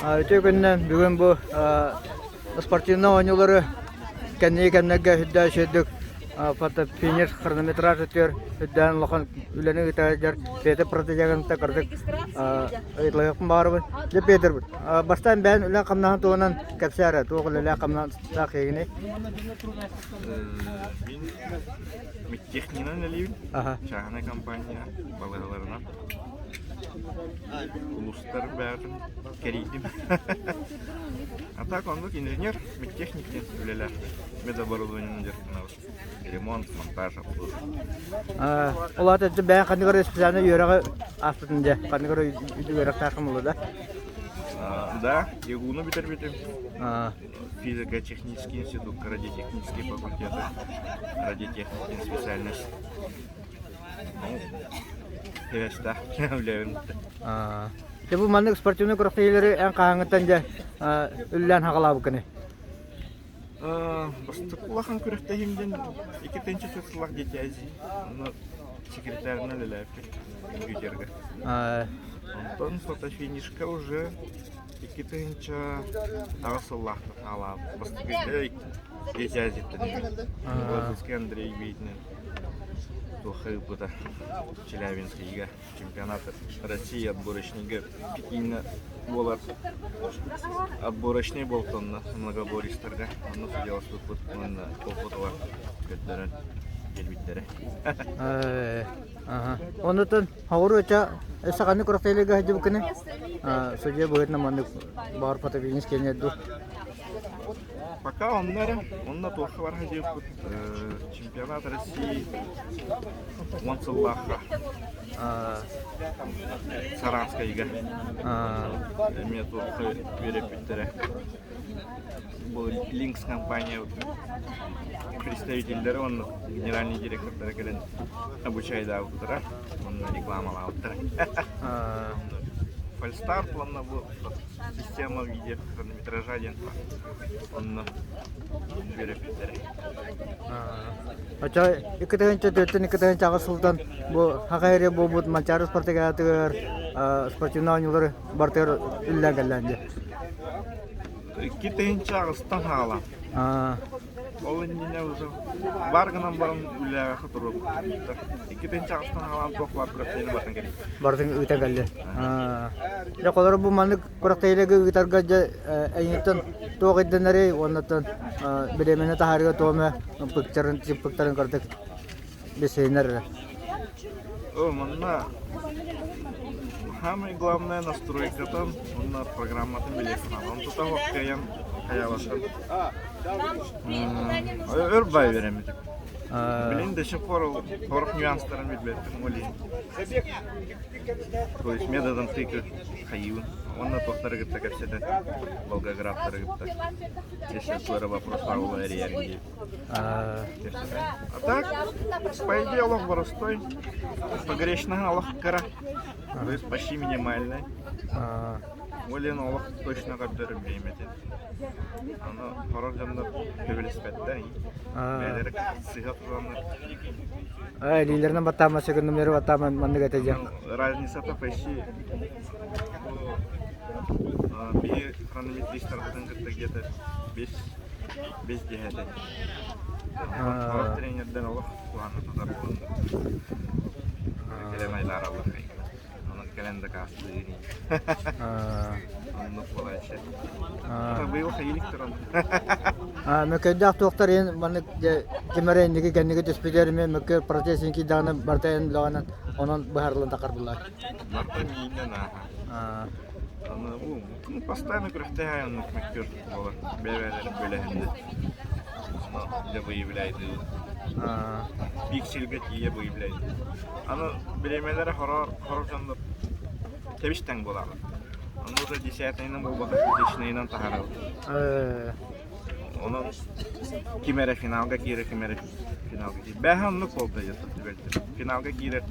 Үтүө күнүнэн бүгүн бу спортивнай оонньуулары кэнники кэмнэргэ үрдээн үчүгэйдик фотофиниш хронометраж өттүгэр үрдээн улахан үлэни ыыта сылдьар Петр Протодьяконовтан кырдьык ыйыталаһыахпын баҕарабын. Дьэ Петр, бастаан бэйэн үлэҥ-хамнаһын туһунан кэпсээ эрэ, туох үлэлээх-хамнастаах киһигиний? Мин медтехнинан үлэлиибин, чааһынай компания балыыһаларынан. Улуустар бэйэтин кэрийдим. А так оннук инженер, медтехник диэн үлэлээх медоборудованиенан дьарыктанабыт. Ремонт, монтаж, обслуживание. Ол аата бэйэҥ ханнык эрэ специальнай үөрэҕи ааспытын дьэ, ханнык эрэ үөрэхтээххин буолуо да? Да, ЕГУ-ну бүтэрбитим. Физико-технический институт, радиотехнический факультеты, радиотехническая специальность. Дьэ бу маннык спортивнай күрэхтэһиилэри эн хаһааҥҥыттан дьэ үллээн хаҕалаабыккыный? Бастакы улахан күрэхтэһиим диэн 2004 сыллаах Дети Азии. Онно секретарынан үлэлээбиппит компьютерга. Онтон фотофинишка уже 2008 сыллаахтан хаалаабыт. Бастакы Дети Азияттан Владимирский Андрей Вейтинен туохха ыыппыта Челябинскийга чемпионат России отборочныйга Пекиҥҥэ буолар отборочный буолтонно многобористарга онно судьяласпыппыт уонна опытыгар көрдөрөн кэлбиттэрэ. Онутун Хоҕуруу ыча өссө ханнык күрэхтэһиилэргэ сылдьыбыккыный? Судьуйа быһыытынан маннык баҕар фотофиниш киэнэ дуу? Пока онно эрэ, онно туохха бара сылдьыбыппыт чемпионат России 10 сыллаахха Саранскайга эмиэ туохха үөрэппиттэрэ. Бу Lynx компания представителлэрэ уонна генеральный директордара кэлэн обучайдаабыттара уонна рекламалаабыттара. Фальстарт уонна бу система видео хронометража диэн онно үөрэппиттэрэ. Оччо 2004 2008 сылтан бу Саха эрэ буолбут Манчаары спартакиадатыгар спортивнай оонньуулары барытыгар үллээн кэллээн дии. 2008-тан хаалан. Ол иннинэ уже бар гынан баран үлэҕэ туруорбуттар. 2008-тан хаалан туох баар күрэхтэһиини барытын кэллим. Барытын ыыта кэлли. Дьэ, холобур бу маннык күрэхтэһиилэргэ ыытарга дьэ эйигиттэн туох ирдэнэрий уоннаттан бириэмэни таһаарыыга туох эмэ ымпыктарын, чымпыктарын кырдык билсиһиннэр эрэ. О, манна самое главное настройкатын уонна программатын билиэххин наада. Онтута суох кыайан хайаабаккын. Өр бай үөрэммитим. Билин до сих пор сорох нюанстарын билбэппин ол иһин. То есть методом тыка хайыыбын. Уонна туохтары кытта кэпсэтэн, Волгоградтары кытта. Если туора вопрос баар эрийэрин диye. А так, по идее, олох боростой. Погрешного олох кыра. То есть почти минимальный. Ол олох точно көрдөрөр бириэмэтин. Аны хорор дьоннор көбүлэспэттэр. Бэйэлэрэ сыһа тураннар. Илиилэринэн баттаама секундомеры баттаама маннык этэ диэн. Разницата почти биһи хронометристарбытын кытта где-то 5 Бэс дьиэһэтэ. Сорох тренердэр олох куһаҕаны тутар буоланнар кэлэн айлаараллар хайгына. Онон кэлэн дакаастыыр ини. Оннук буолааччы. Быйыл хайыылык туран. Мөкөйдөөх туохтар иһин маннык ким эрэ инники кэнники түспүтэр эмиэ мөккө протест киирдэҕинэ барыта эн үлэҕинэн онон быһаарыллан тахар буллар. Барыта миинэн ааһа. Аны постоянно күрэхтэһэ оннук мөккүөр буолар. Бэйэ-бэйэлэрин бөлөһүннэ. Ону дьэ выявляйдыы. Пиксельгэ тиийэ выявляйдыы. Аны бириэмэлэрэ хороор хорор дьоннор тэбис-тэҥ буолаҕын. Аны уже десятайынан буолбатах тысячнайынан таһаарабыт. Онон ким эрэ финалга киирэр, ким эрэ финалга киирэр. Бэһэ оннук буолта түбэлтэ. Финалга киирэр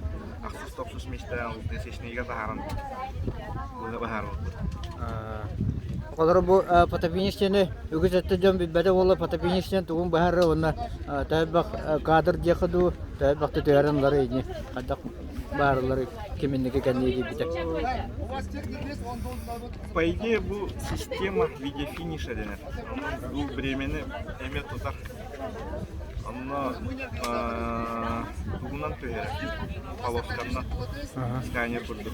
ахсыс тохсус миэстэҕэ тысячныйга таһааран быһаарбыппыт. Олору бу Потапинич диэни үгүс өттө дьон билбэтэ буолла Потапинич диэн тугун быһаарар уонна төһө элбэх кадр диэххэ дуу, төһө элбэхтэ түһэрэн ылары ини хайдах? баарылары киминники кэннии киирбитэ? По идее, бу система видеофиниша дэнэр. Бу времени эмиэ тутар. Онно тугунан түһэрэр? Полосканнан сканер курдук.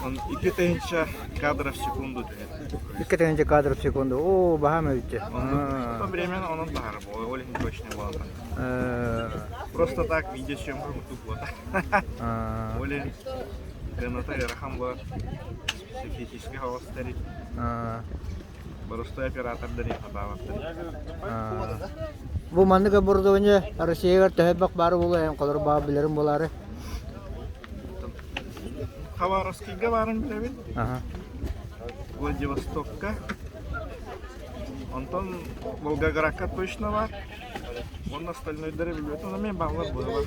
Он 2000 кадров в секунду түһэр. 2000 кадров в секунду. Оо, баһаам эбит. То временно онон таһар ол иһин точный буолан. Просто так видеосъемка курдук буолар. Ол иһин сыаната ыарахан буолар. Специфический хаҕыстары. Боростой оператордары хатаабаттар. Бу маннык оборудование Россиягар төһө элбэх баар буолуо эн холор баа билэрим буолаары. Хабаровскийга баарын билэбин. Владивостокка. Онтон Волгоградка точно бар. Уонна остальнойдары билбэтим, но мен баалар быһалар.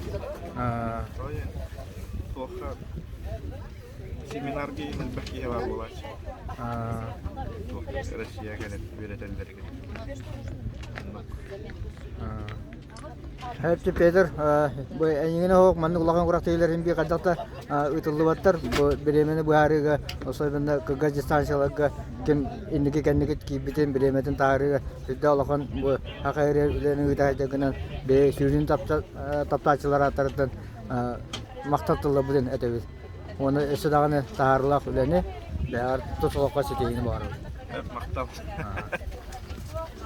Туохха семинарга элбэх киһи баар буолааччы. Туох Россия кэлэн үөрэтэллэригэр. Хэпти Петр, бу эйигин оһох маннык улахан курахтыылар иһин хайдах да ыытыллыбаттар. Бу бириэмэни быһаарыыга, особенно кылгас дистанцияларга ким инники кэнники киирбитин, бириэмэтин таһаарыыга сүрдээх улахан бу саха эрэ үлэни ыыта гынан бэйэ сүүрүн таптааччылар ааттарыттан махтал тылларбытын этэбит. Уонна өссө даҕаны таһаарыылаах үлэни бэйэҕэр тус олоххо ситиһиини баҕарабыт. Махтал.